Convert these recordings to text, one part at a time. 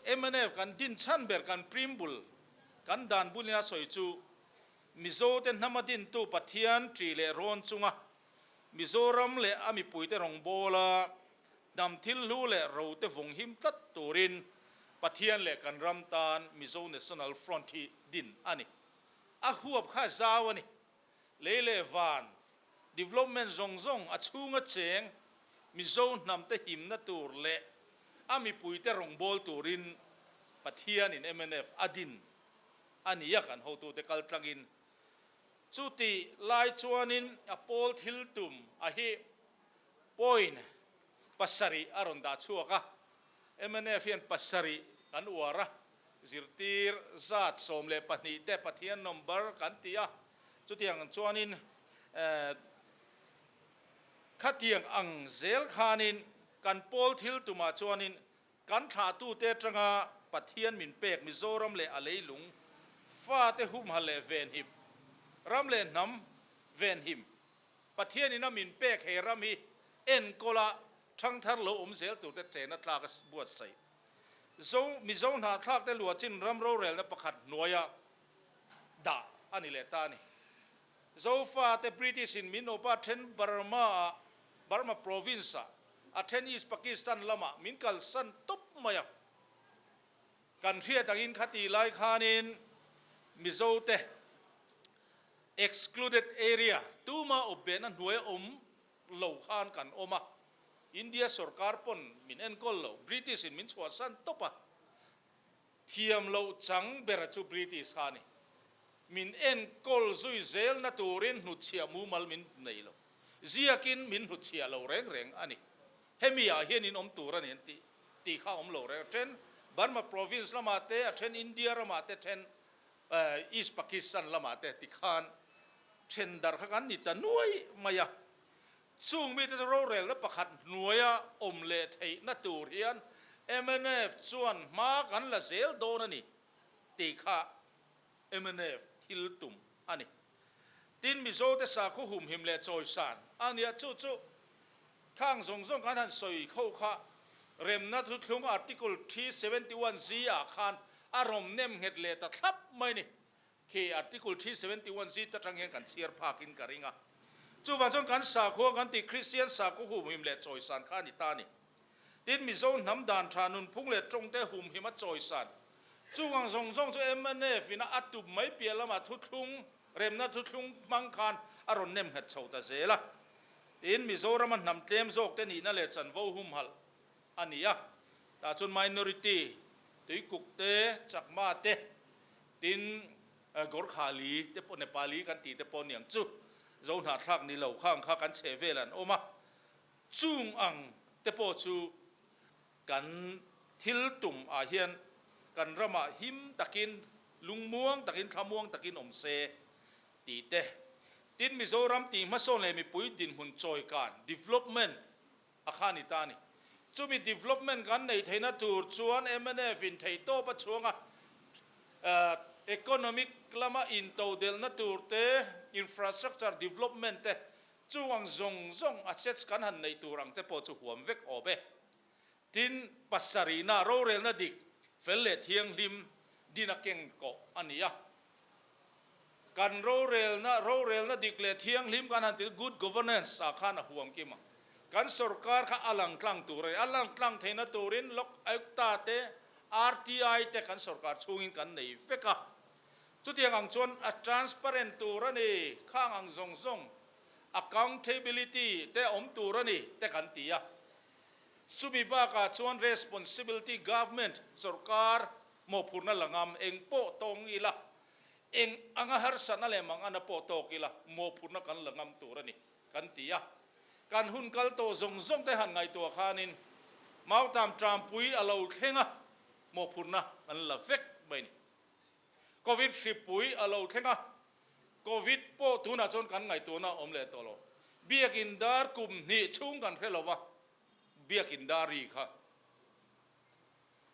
Mnf kan din chhan ber kan preamble kan dan bulin a sawi chu Mizote hnama dintu Pathian ṭih leh rawn chunga Mizoram leh a mipuite rawngbawla hnam thil hlu leh rote vung him tlat turin Pathian leh kan ram tan Mizo National Front hi din a ni. A huap kha zau a ni. Lei leh van development zawng zawng a chhunga cheng Mizo hnamte himna tur leh a mipuite rawngbâwl turin Pathianin mnf a din a ni a, kan hotute kal tlangin. Chuti lai chuanin a pawl thil tum a hi point pasarih a rawn dah chhuak a, mnf hian pasarih kan uar a, zirtir zat 12 te Pathian number kan ti a, chutiang chuanin khatiang ang zel khanin kan pawl thil tumah chuanin Kan thlahtute atanga Pathian min pek Mizoram leh a leilung fate humhal leh venhim, ram leh hnam venhim, Pathian ina min pek he ram hi enkawla thangthar lo awm zel turte chena tlak a buatsaih. Zo Mizo hnahthlakte luahchin ram rorelna pakhat hnuaia dah a ni leh ta a ni. Zofate British in min awpa then Burma ah, Burma province ah, a then East Pakistan lamah min kalsan tawp mai a. Kan hriat angin khati lai khanin Mizote excluded area tuma awpbehna hnuaia awm lo khan kan awm a. India sorkar pawn min enkawl lo, British in min chhuahsan tawp a. Thiam loh chang bera chu British kha a ni. Min enkawl zui zelna turin hnutchhiah mumal min nei lo. Ziakin min hnutchhiah lo reng reng a ni. Hemi ah hian in awm tur a ni an tih tih kha a awm lo reng. A then Burma province lamah te, a then India ramah te, then East Pakistan lamah te tikhan then darh kha kan ni ta nuai mai a. Chung mite chu rorelna pakhat hnuaia awm leh theihna tur hian mnf chuan hma kan la zel dawn a ni tih kha mnf thil tum a ni. Tin, Mizote sakhaw humhim leh chawisan a nia, chu chu khang zawng zawng kan han sawi kho kha remna thuthlung Article 371 Z ah khan a rawm nem nghet leh ta thlap mai a ni. Khi Article 371 zit atang hian kan chhiar phakin ka ring a. Chuvang chuan kan sakhua kan tih Kristian sakhaw humhim leh chawisan kha a ni ta a ni. Tin, Mizo hnam dan tha nunphung leh tawngte humhim a chawisan. Chuvang zawng zawng chu mnf ina a tup mai piah lamah thuthlung, remna thuthlung hmang khan a rawn nem nghet chho ta zel a. Tin, Mizorama hnam tlem zawkte nihna leh chanvo humhalh a ni a. Tah chuan minority, tuikuk te, chakma te, Tin, Gorkhali te pawh Nepali kan tih te pawh niang chu Zo hnahthlak ni lo khang kha kan chheh vel an awm a, chung ang te pawh chu kan thil tum ah hian kan ramah him takin, lungmuang takin, thlamuang takin awm se tih te. Tin, Mizoram tih hmasawn leh mipui dinhmun chawikan, development, a kha ni ta a ni. Chumi development kan neih theihna tur chuan mnf in theihtawp a chhuang a, economic lama intodelhna tur te, infrastructure development te, chung ang zawng zawng assets kan han neih tur ang te pawh chu huam vek awm e. Tin, pasarihna rorelna dik, fel leh thianghlim din a keng kawh a ni a. Kan rorelna, rorelna dik leh thianghlim kan han ti, good governance ah khan a huam kim a. Kan sorkar kha a lang tlang tur a ni. A lang tlang theihna turin Lok Ayukta te, RTI te kan sorkar chhungin kan nei vek a. Chutiang ang chuan a transparent tur a ni, khang ang zawng zawng, accountability te awm tur a ni te kan ti a. Chumi bakah chuan responsibility government, sorkar mawhphurhna la ngam eng pawh tawng ila, eng anga harsatna leh mangana pawh tawk ila mawhphurhna kan la ngam tur a ni kan ti a. Kan hun kal tawh zawng zawng te han ngaihtuah khanin Mautam Trampui a lo thleng a, mawhphurhna kan la vek mai a ni. Covid hripui a lo thleng a, Covid pawh tunah chuan kan ngaihtuahna a awm leh tawh lo. Biakin dar kum hnih chhung kan hre lo va, biakin dar ri kha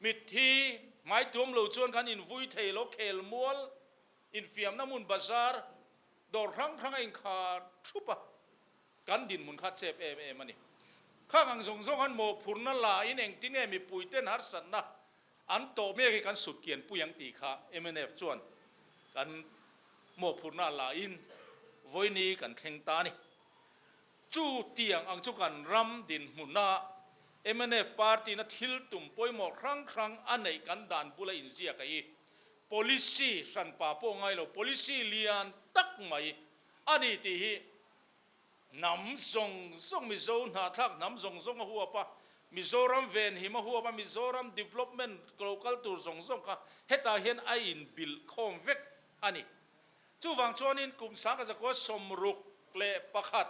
Mitthi hmaituam lo chuan kan invui thei lo, khel mual, infiamna hmun bazar, dawr hrang hrang a inkhar thup a, kan dinhmun kha chep em em a ni. Khang ang zawng zawng han mawhphurhna la in engtin nge mipuiten harsatna An tawh mek hi kan sut kian pui ang tih kha mnf chuan kan mawhphurhna la in vawiini kan thleng ta a ni. Chu tiang ang chu kan ram dinhmuna mnf party na thil tum pawimawh hrang hrang a neih kan dan bula inziak a hi policy hranpa pawh ngai lo, policy lian tak mai a ni tih hi Hnam zawng zawng, Mizo hnahthlak hnam zawng zawng a huap a, Mizoram venhim a huap a, Mizoram development lo kal tur zawng zawng kha hetah hian a inbilh khawm vek a ni. Chuvang chuanin kum sangkazakua 61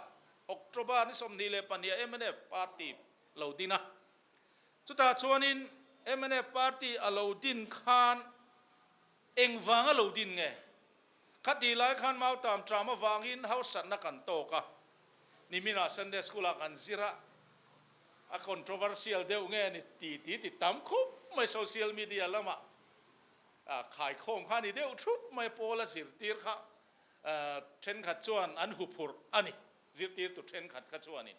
October ni 22 ah mnf party lo din a. Chutah chuanin mnf party a lo din khan engvanga lo din nge? Khatih lai khan Mautam ṭam avangin hausatna kan tawk a, niminah Sunday School-ah kan zir a, a controversial deuh nge ni ti ti ti tam khup mai social media lamah khaikhawm kha a ni deuh thup mai, Paula zirtir kha thenkhat chuan an huphurh a ni, zirtirtu thenkhat kha chuanin.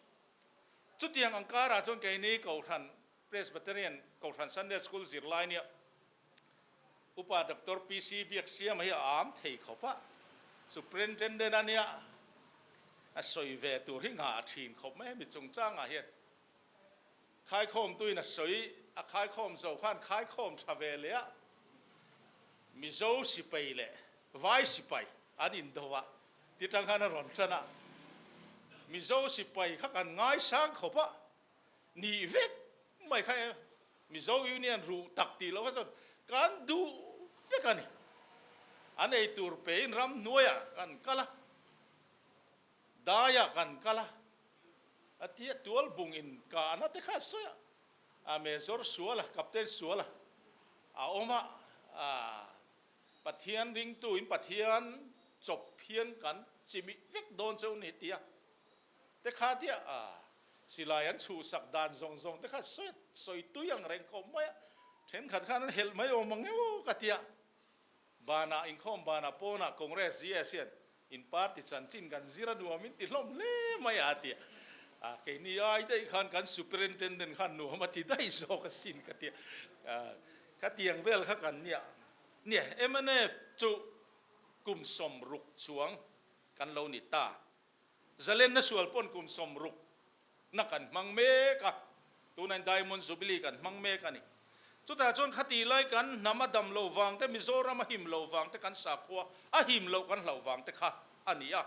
Chutiang ang karah chuan keini Kohhran Presbyterian Kohhran Sunday School zirlai nia Upa Doctor PC Biaksiama hi a am thei khawp a, Superintendent a nia a sawi ve tur hi nghah thin khawp mai hemi chungchangah hian khaikhawmtuin a sawi a khaikhawm zo khan khaikhawm tha ve leh a, Mizo sipai leh Vai sipai an indo a ti tang khan a rawn tan a, Mizo sipai kha kan ngaisang khawp a, Nih vek mai kha e, Mizo Union ruh tak tih loh kha chuan kan duh vek a ni. An ei tur pein ramhnuaiah kan kal a, daiah kan kal a, a ti a, tual bung in kahna te kha a sawi a, a Major Suala, Captain Suala a awm a, Pathian ringtu in Pathian chawp hian kan chimih vek dawn cheu ni ti a. Te kha tia a silai an chhuhsak dan zawng zawng te kha sawi sawi tui ang reng khawp mai a, thenkhat khan an helh mai awm ang emaw ka tia. Banah inkhawm banah pawnah Congress GS hian in party chanchin kan zir a nuam in ti hlawm hle mai a tia. A keini ai daih khan kan superintendent khan nuam a ti daih zawk asin ka tia. Khatiang vel kha kan nia. Nia mnf chu kum 60 chuang kan lo ni ta. Zalenna sual pawn kum 60 na kan hmang mek a, tunah Diamond Jubilee kan hmang mek a ni. Chutah chuan khati lai kan hnam a dam lo vang te, Mizoram a him lo vang te, kan sakhua a him loh kan hlauh vang te kha a ni a.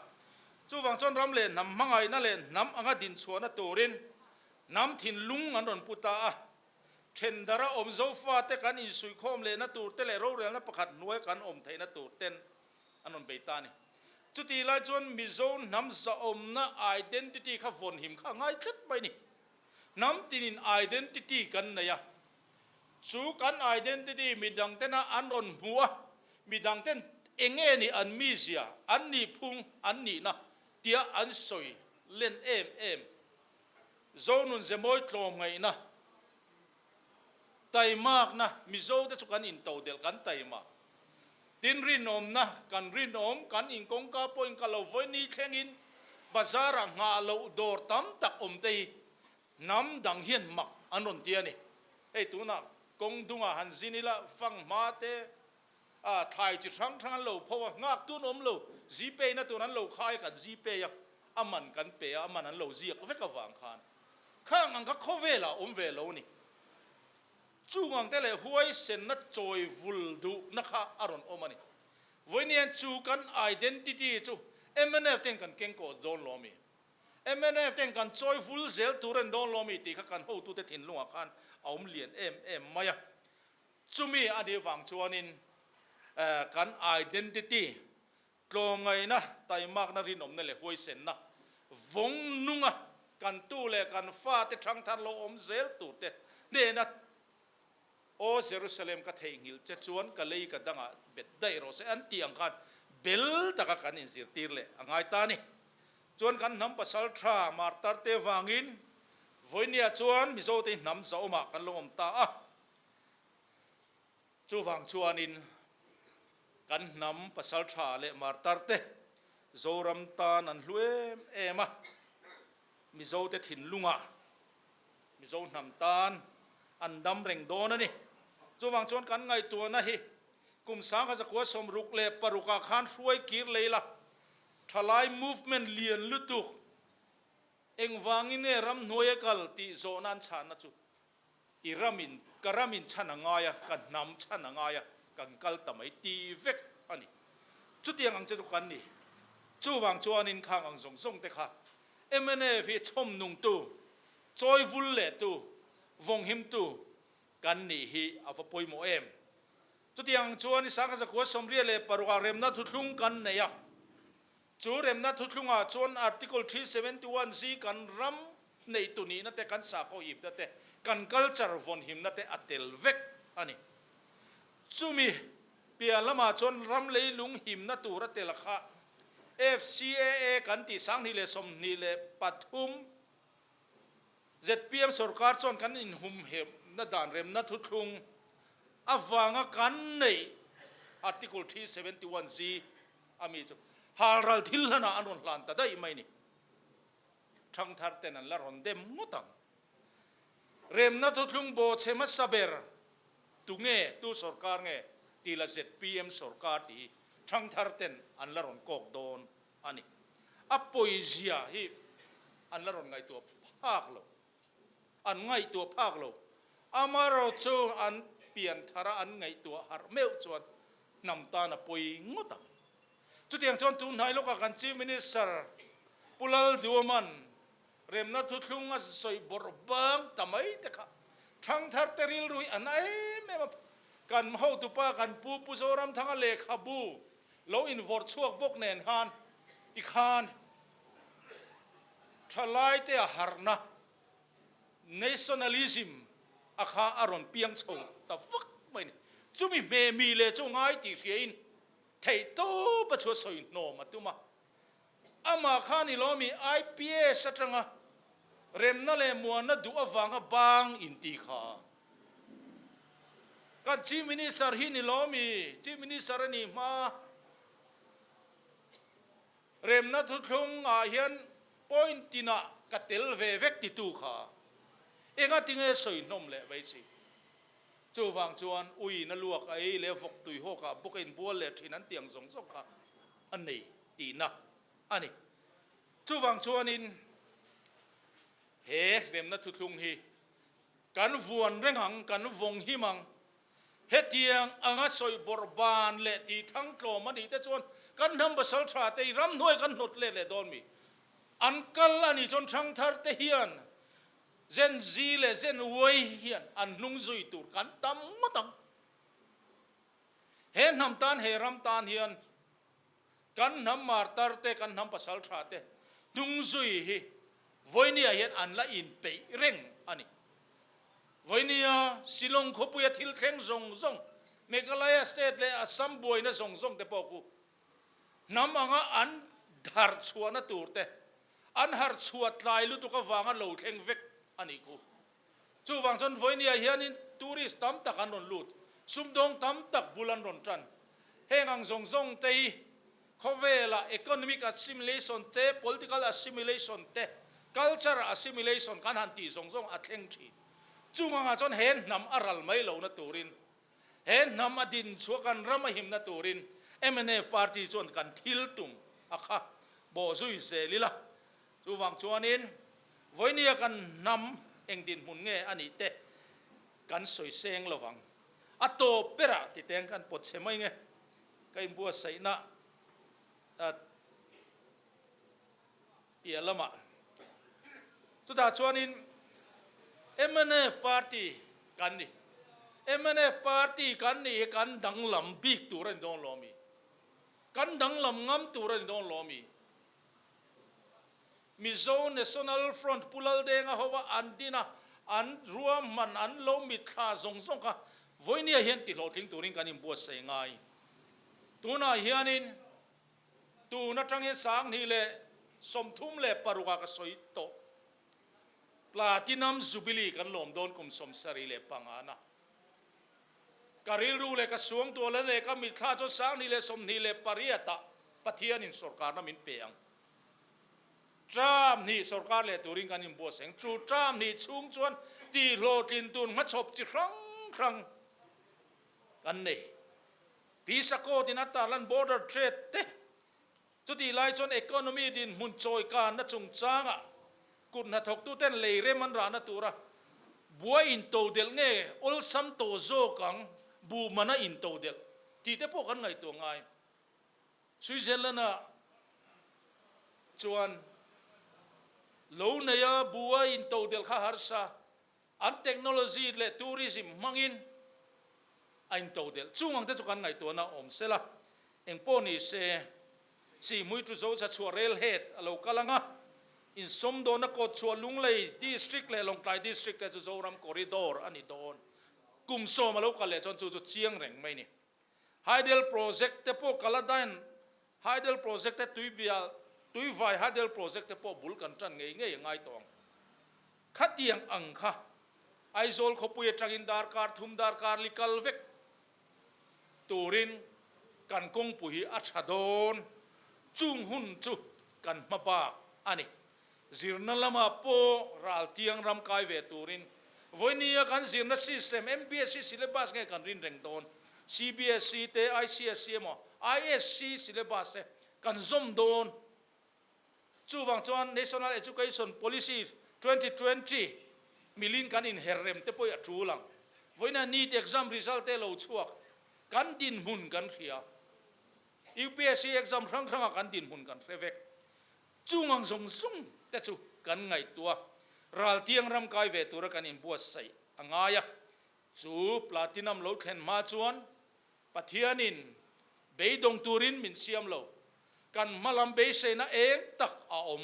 Chuvang chuan ram leh hnam hmangaihna leh hnam anga dinchhuahna turin hnam thinlung an rawn pu ta a. Thendara awm Zofate kan insuihkhawm lehna tur te leh rorelna pakhat hnuaia kan awm theihna tur ten an rawn bei ta a ni. Chutih lai chuan Mizo hnam zahawmna identity kha vawnhim kha a ngai tlat mai a ni. Hnam tinin identity kan nei a, chu kan identity midang tena an rawn hmu a, midang ten eng nge ni an mizia, an nihphung, an nihna tia an sawi len em em. Zonun zemawi tlawmngaihna, taimakna, Mizo te chu kan intodelh, kan taima. Tin rinawmna, kan rinawm, kan inkawngka pawhin ka lo vawi ni thlengin bazar-ah nghah loh dawr tam tak awm te hi hnam dang hian mak an rawn ti a ni. Hei tunah kawng dungah han zin ila fanghma te a thlai chi hrang hrang an lo pho a, nghak tun awm lo, Gpay na tur an lo khai a, kan Gpay a, a man kan pe a, a man an lo ziak vek avang khan khang ang kha khawvelah awm ve lo a ni. Chung ang te leh huaisenna chawi vul duhna kha a rawn awm a ni. Vawiin chu kan identity chu mnf ten kan kengkaw dawn lo ami? Mnf ten kan chawi vul zel tur a ni dawn lo ami tih kha kan hotute thinlungah khan a awm lian em em mai a. Chumi a nih vang chuanin kan identity Tlawmngaihna, taimakna, rinawmna leh huaisenna vawng nunga kan tu leh kan fate thangthar lo awm zel turte hnena Aw Jerusalem ka theihnghilh che chuan ka lei ka dangah bet daih rawh se an tih ang khan bel taka kan inzirtir leh a ngai ta a ni. Chuan kan hnam pasal tha martarte vangin vawinia chuan Mizote hnam zahawmah kan lo awm ta a. Chuvang chuanin kan hnam pasaltha leh martarte Zoram tan an hlu em em a, Mizote thinlungah Mizo hnam tan an dam reng dawn a ni. Chuvang chuan kan ngaihtuahna hi kum 1966 ah khan hruai kir lei la, thalai movement lian lutuk engvangin nge ramhnuai a kal tih zawhna an chhanna chu i ramin ka ramin chhan a ngai a, ka hnam chhan a ngai a, kan kal ta mai ti vek a ni. Chutiang ang che chu kan ni. Chuvang chuanin khang ang zawng zawng te kha mnf hi chhawm nungtu, chawi vul lehtu, vawnghimtu kan nih hi a va pawimawh em. Chutiang ang chuan i 1986 ah remna thuthlung kan nei a. Chu remna thuthlungah chuan Article 371 Z kan ram neihtu nihna te, kan sakhaw hipna te, kan culture vawnhimna te a tel vek a ni. Chumi piah lamah chuan ram leilung himna tur a tel kha FCAA kan tih 2023 Zpm sorkar chuan kan inhumhemna dan remna thuthlung avanga kan neih Article 371 Z a mi chu halral thil hlanah an rawn hlan ta daih mai ni. Thangthar ten an la rawn dem ngawt ang. Remna thuthlung bawhchhe hmasa ber tu nge, tu sorkar nge tih la zpm sorkar tih hi thangthar ten an la rawn kawk dawn a ni. A pawizia hi an la rawn ngaihtuah phak lo. An ngaihtuah phak lo. Amaherawh chu an pian thara an ngaihtuah harh meuh chuan hnam tan a pawi ngawt ang. Chutiang chuan tunhnai lawkah kan Chief Minister Pu Lalduaman remna thuthlung a sawi bawrh bang ta mai te kha thangthar te rilru hi a na em em a. Kan hotupa kan Pu Pu Zoramthanga lehkhabu lo invawrh chhuak bawk nen khan tikhan thalaite a harhna nationalism a kha a rawn piang chho ta vak mai a ni. Chumi hmehmi leh chu ngai tih hriain theihtawp a chhuah sawi hnawm a tum a. Amah kha ni lo mi IPS atanga remna leh muanna duh avanga bang inti kha. Kan Chief Minister hi ni lo mi Chief Minister a nih hma remna thuthlung ah hian point tinah ka tel ve vek titu kha enga tinge sawi hnawm leh mai chi. Chuvang chuan uiin a luak a ei leh vawk tui hawk ah bawk a inbual leh thin an tiang zawng zawng kha a nei tihna a ni. Chuvang chuanin he remna thuthlung hi Kan vuan reng ang, kan vawng him ang. Hetiang anga sawi bawrh ban leh tih thang tlawm a nih te chuan kan hnam pasal tha te i ramhnuai kan hnawt let leh dawn mi? An kal a nih chuan thangthar te hian Gen Z leh Gen Y hian an hnung zui tur kan tam ngawt ang. He hnam tan, he ram tan hian Kan hnam martar te, kan hnam pasal tha te hnung zui hi Vawinia hian an la inpeih reng a ni. Vawinia Shillong khawpuia thil thleng zawng zawng, Meghalaya state leh Assam buaina zawng zawng te pawh khu hnam anga an harh chhuahna tur te, an harh chhuah tlai lutuk avanga lo thleng vek a nih khu. Chuvang chuan Vawinia hianin tourist tam tak an rawn lut, sumdawng tam tak bul an rawn tan. Heng ang zawng zawng te hi khawvela economic assimilation te, political assimilation te, culture assimilation kan han tih zawng zawng a thleng thin. Chung angah chuan he hnam a ral mai lohna turin, he hnam a din chhuah kan ram a himna turin mnf party chuan kan thil tum a kha bawhzui zel ila. Chuvang chuanin vawinia kan hnam eng dinhmun nge a nih te kan sawi seng lo vang. A tawp berah ti teng kan pawt chhe mai nge ka inbuatsaihna piah lamah. Chutah chuanin mnf party kan ni. Mnf party kan nih hi kan danglam bik tur a ni dawn lo ami? Kan danglam ngam tur a ni dawn lo ami? Mizo National Front Pu Laldenga hova an din a, an ruahman an lo mitthla zawng zawng kha vawinia hian tihlawhtling turin kan inbuatsaih ngai. Tunah hianin tun atang hian 2036 ah ka sawi tawh. Platinum Jubilee kan lawm dawn kum 75 na. Ka rilru leh ka suangtuahna leh ka mitthla chuan 2028 ah Pathianin sorkarna min pe ang. Term hnih sorkar leh turin kan inbuatsaih ang. Chu term hnih chhung chuan tihhlawhtlin tur hmachhawp chi hrang hrang. kan nei. Visa code in a tarlan border trade te chutih lai chuan economy dinhmun chawikanna chungchangah kut hnathawktuten lei rem an rahna tura buai intodelh nge awlsam tawh zawk ang buhmana intodelh tih te pawh kan ngaihtuah ngai. Switzerland-ah chuan lo neia buai intodelh kha harsa An technology leh tourism hmangin a intodelh. Chung ang te chu kan ngaihtuahna awm se la, engpawh ni se, Sihhmui tu Zocha chhuah rail head a lo kal ang a, insawmdawhna kawt chhuah Lunglei District leh Lawngtlai District te chu Zoram Corridor a ni dawn. Kum sawm a lo kal leh chuan chu chu chiang reng mai ni. Hydel Project te pawh Kaladan Hydel Project te tuibial Tuivai Hydel Project te pawh bul kan tan ngei ngei a ngai tawh ang. Khatiang ang kha Aizawl khawpui atangin darkar thum darkar li kal vek turin kan kawngpui hi a tha dawn. Chung hun chu kan hma bak a ni. Zirna lamah pawh raltiang ram kai ve turin vawinia kan zirna system MBSE syllabus nge kan rin reng dawn? CBSE te, ICSE emaw ISC syllabus te kan zawm dawn. Chuvang chuan National Education Policy 2020 milin kan inher rem te pawh hi a tul ang. Vawiina NEET exam result te lo chhuak kan dinhmun kan hria. UPSC exam hrang hrangah kan dinhmun kan hre vek. Chung ang zawng zawng te chu kan ngaihtuah raltiang ram kai ve tura kan inbuatsaih a ngai a, chu Platinum lo thlen hma chuan Pathianin beidawng turin min siam lo, kan hma lam beiseina eng tak a awm.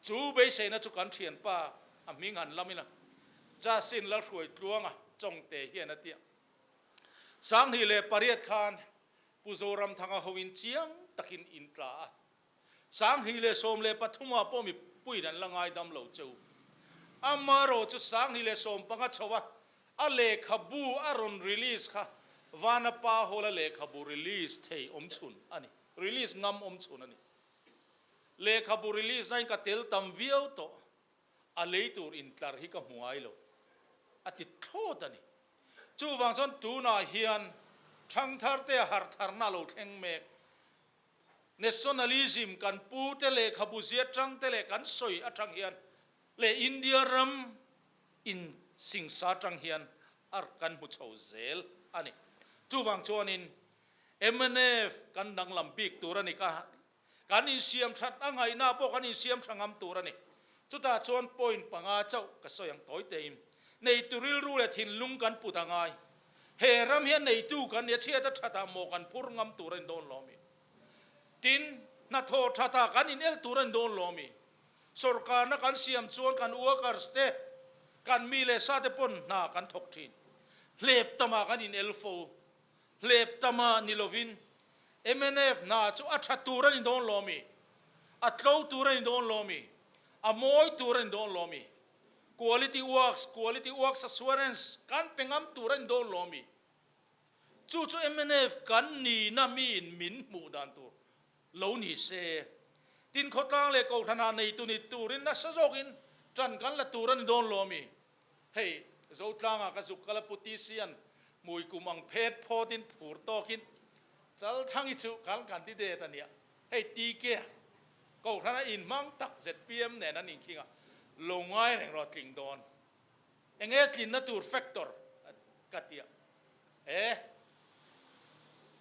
Chu beiseina chu kan thianpa a hming han lam ila, Justin Lalhruaitluanga Chawngte hian a tia. 2008 khan Pu Zoramthanga hoin chiang takin in tla a, 2013 ah pawh mipuiin an la ngaidam lo che u. Amaherawh chu 2015 chho a, a lehkhabu a rawn release kha Vanapa Hall a lehkhabu release thei awm chhun a ni, release ngam awm chhun a ni. Lehkhabu release nain ka tel tam viau tawh, a lei tur intlar hi ka hmu ngai lo, a ti thlawt a ni. Chuvang chuan tunah hian ṭhangtharte a harh tharna a lo thleng mek. Nationalism kan pu te lehkhabu zia tang te leh kan sawi atang hian leh India ram in singsa tang hian a kan hmu chho zel a ni. Chuvang chuanin mnf kan danglam bik tur a ni ka, kan insiam that a ngaihna pawh kan insiam tha ngam tur a ni. Chutah chuan point panga chauh ka sawi ang tawi tein neitu rilru leh thinlung kan put a ngai. He ram hian neitu kan nia chhiat a that ah maw kan phur ngam tur a ni dawn lo mi? Tin, hnathawh that ah kan inel tur a ni dawn lo mi? Sawrkarna kan siam chuan kan workers te, kan mi leh sa te pawn hna kan thawk thin. Hlep tam ah kan inel fo. Hlep tam ah ni lovin mnf hna chu a tha tur a ni dawn lo mi? A tlo tur a ni dawn lo mi? A mawi tur a ni dawn lo mi? Quality works, quality works assurance kan pe ngam tur a ni dawn lo mi? Chu chu mnf kan nihna miin min hmuh dan tur lo ni se. Tin khawtlang leh kohhranah neitu ni turin nasa zawkin tan kan la tur a ni dawn lo mi? Hei, Zotlangah ka zuk kal a pu TC-a'n hmui kum ang phet phawtin phur tawkin Chalthangi chu kan candidate a nia. Hei TK-a Kohhrana inhmang tak zpm nen an inkhing a, lo ngai reng rawh tling dawn. Enge tlinna tur factor ka ti a. E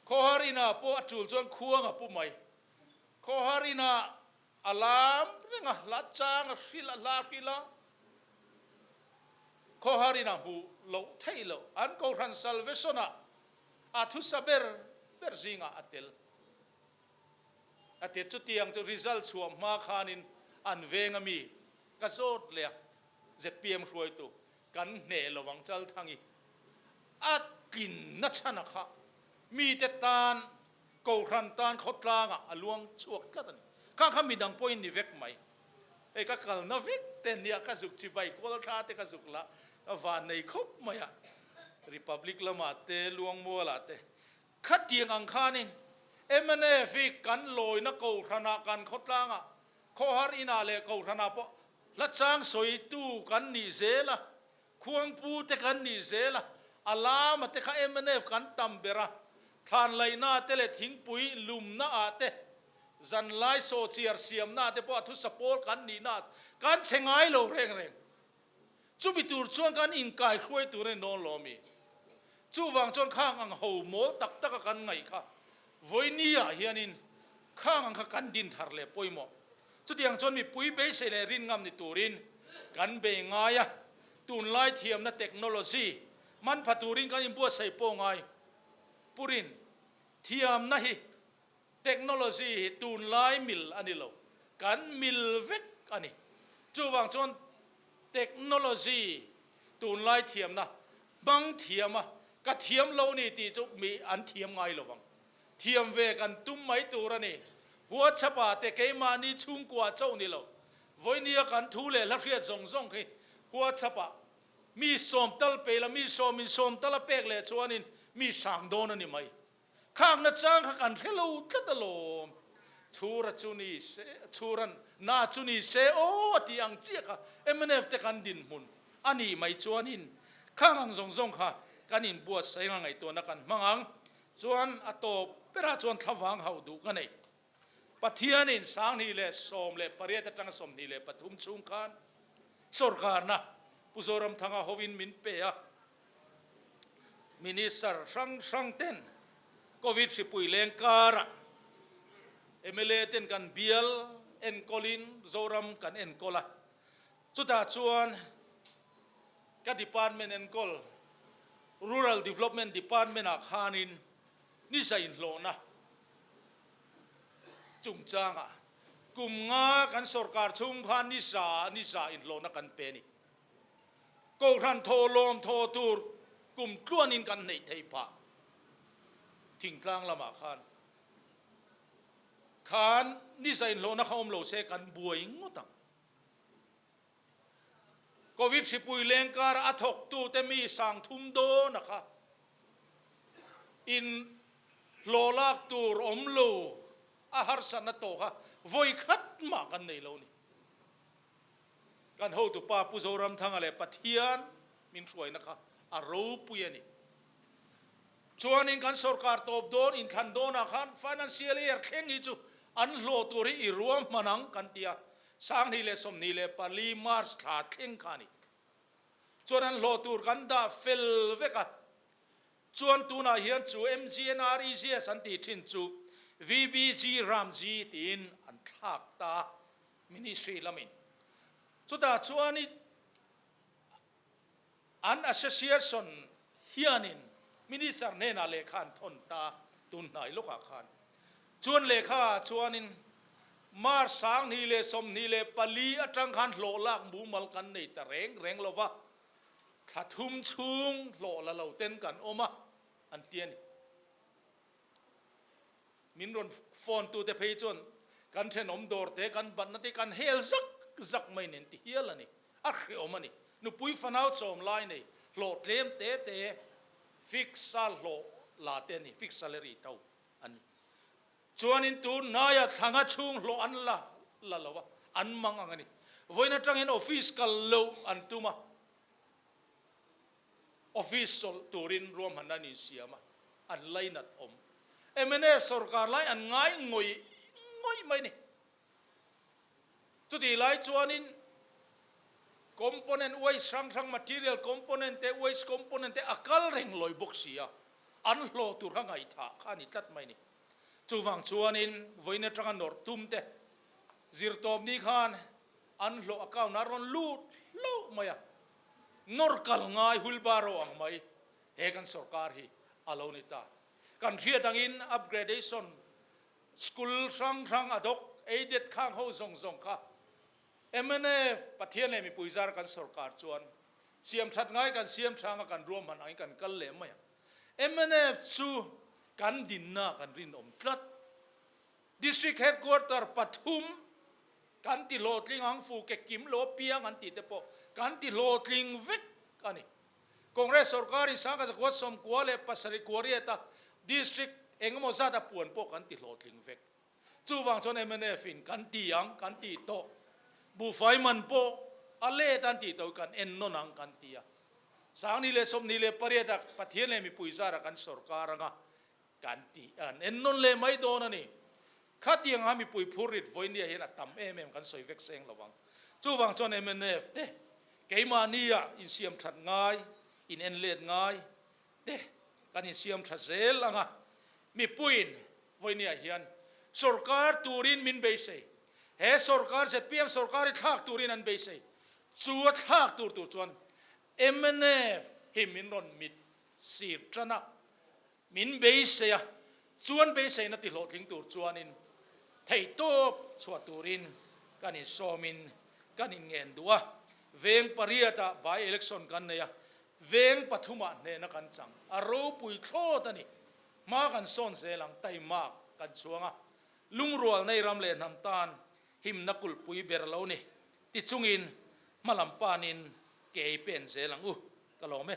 Khawhar inah pawh a tul chuan khuang a pu mai. Khawhar inah a lam reng a, hla chang a hrilh a, hla a hrilh a. Khawhar inah hmuh loh theih loh an Kohhran Salvation-ah a thusa ber ber zingah a tel. A ti chutiang chu result chhuah hma khanin an veng a mi ka zawt leh a, zpm hruaitu kan hneh lo ang Chalthangi a tlinna chhan a kha mite tan Kohhran tan khawtlangah a luang chhuak tlat a ni. Khang kha midang pawhin ni vek mai. Hei ka kalna vek te nia ka zuk chibai kual thla te ka zuk la ka van nei khawp mai a, Republic lamah te Luangmualah te Khatiang ang khanin mnf hi kan lawina Kohhranah kan khawtlangah, khawhar inah leh Kohhranah pawh hla chang sawitu kan nih zel a, khuangpu te kan nih zel a. A lama te kha mnf kan tam ber a, thlan laihna te leh thingpui lumna ah te, zanlai sawhchiar siamna ah te pawh a thusa pawl kan nihna ah kan chhe ngai lo reng reng. Chumi tur chuan kan inkai hruai tur a ni dawn lo ami? Chuvang chuan khang ang ho mawl tak taka kan ngaih kha vawiini ah hianin khang ang kha kan din thar leh pawimawh. Chutiang chuan mipui beisei leh rin ngam ni turin kan bei ngai a, tunlai thiamna technology man pha turin kan inbuatsaih pawh ngai. Purin thiamna hi Technology hi tunlai mil a ni lo, kan mil vek a ni. Chuvang chuan technology tunlai thiamna hmang thiam a, ka thiam lo ni tih chu mi an thiam ngai lo vang. Thiam ve kan tum mai tur a ni. WhatsApp ah te keimahni chhungkua chauh ni lo, vawinia kan thu leh hla hriat zawng zawng khi WhatsApp ah mi sawm tal pe ila, mi sawmin sawm tal a pek leh chuanin mi sang dawn a ni mai. Khakna chang kha kan hre lo tlat alawm. Chhura chu ni se, Chhuran na chu ni se aw a tih ang chiah kha mnf te kan dinhmun a nih mai chuanin khang ang zawng zawng kha kan inbuatsaih anga ngaihtuahna kan hmang ang. Chuan a tawp berah chuan thlavang hauh duh ka nei. Pathianin 2018 atanga 23 chhung khan sawrkarna Pu Zoramthanga hovin min pe a. Minister hrang hrang ten Covid hripui leng karah mla ten kan bial enkawlin Zoram kan enkawl a, chutah chuan ka department enkawl Rural Development Department ah khanin nisa inhlawhna chungchangah kum nga kan sorkar chhung khan nisa nisa inhlawhna kan pe a ni. Kohhran thaw lawm thaw tur kum tluanin kan neih theih phah thingtlang lamah khan khan nisa inhlawhna kha awm lo se kan buai ngawt ang. Covid hripui leng kara a thawktute mi sang thum dawn a kha in hlawh lak tur awm lo a harsatna tawh kha vawi khat mah kan nei lo ni. Kan hotupa Pu Zoramthanga leh Pathian min hruaina kha a ropui a ni. Chuanin kan sorkar tawp dawn inthlan dawnah khan financial year thleng hi chu an hlawh tur hi i ruahman ang kan ti a, 2024 March thla thleng kha a ni. Chuan an hlawh tur kan dah fel vek a, chuan tunah hian chu MGNREGS an tih thin chu VBG Ramji tiin an thlak ta a. Ministry lamin chutah chuan i an association hianin Minister hnenah lehkha an thawn ta tun hnai lawkah khan. Chuan lehkha ah chuanin March 2024 atang khan hlawh lak mumal kan nei ta reng reng lova, thla thum chhung hlawh la lo ten kan awm a an ti a ni. Min rawn phone tu te phei chuan kan thenawm dawr te kan batna te kan hel zak zak mai nen ti hial a ni. A hreawm a ni. Nupui fanau chawm lai nei hlawh tlem te te fix a hlawh la te a ni, fix salary to a ni. Chuanin tun hnaia thlanga chhung hlawh an la la lo a, an mang ang a ni. Vawiin atangin office kal loh an tum a. Office chawlh turin ruahmanna an insiam a, an lainat awm. Mnf sorkar lai an ngai ngawih ngawih mai a ni. Chutih lai chuanin component waste hrang hrang, material component te, waste component te a kal reng lawi bawk si a, an hlawh tur kha ngaihthah kha a ni tlat mai a ni. Chuvang chuanin vawiin atanga nawrh tum te zirtawpni khan an hlawh account ah rawn lut hlauh mai a. Nawr kal ngai wheelbarrow ang mai he kan sorkar hi a lo ni ta. Kan hriat angin upgradation school hrang hrang ad hoc aided khang ho zawng zawng kha mnf Pathian leh mipui zar kan sorkar chuan siam that ngai kan siam hrang a kan ruahman angin kan kal leh mai ang. Mnf chu kan dinna kan rinawm tlat. District Headquarter pathum kan ti hlawhtling ang, fu ke kim lo piang an tih te pawh kan ti hlawhtling vek a ni. Congress sorkarin 1997 a District engemaw zat a puan pawh kan ti hlawhtling vek. Chuvang chuan mnf in kan ti ang kan tih tawh, buhfai man pawh a let an tih tawh hi kan ennawn ang kan ti a. 2028 ah Pathian leh mipui zara kan sorkar anga kan tih an en nawn leh mai dawn a ni. Khatiang a mipui phur rit vawinia hian a tam em em kan sawi vek seng lo ang. Chuvang chuan mnf te keimahnia insiam that ngai, in en let ngai te kan insiam tha zel ang a, mipuiin vawinia hian sorkar turin min beisei. He sorkar zpm sorkar hi thlak turin an beisei. Chu a thlak tur tur chuan mnf hi min rawn mit sir tan a, min beisei a, chuan beiseina ti hlawhtling tur chuanin theihtawp chhuah turin kan insawmin kan inngen duh a, veng pariatah by election kan nei a, veng pathumah hnehna kan chang, a ropui thlawt a ni, hma kan sawn zel ang, taimak kan chhuang a, lungrual nei ram leh hnam tan himna kulhpui ber lo ni, tichungin hmalam panin ke ei pen zel ang u, ka lawm e.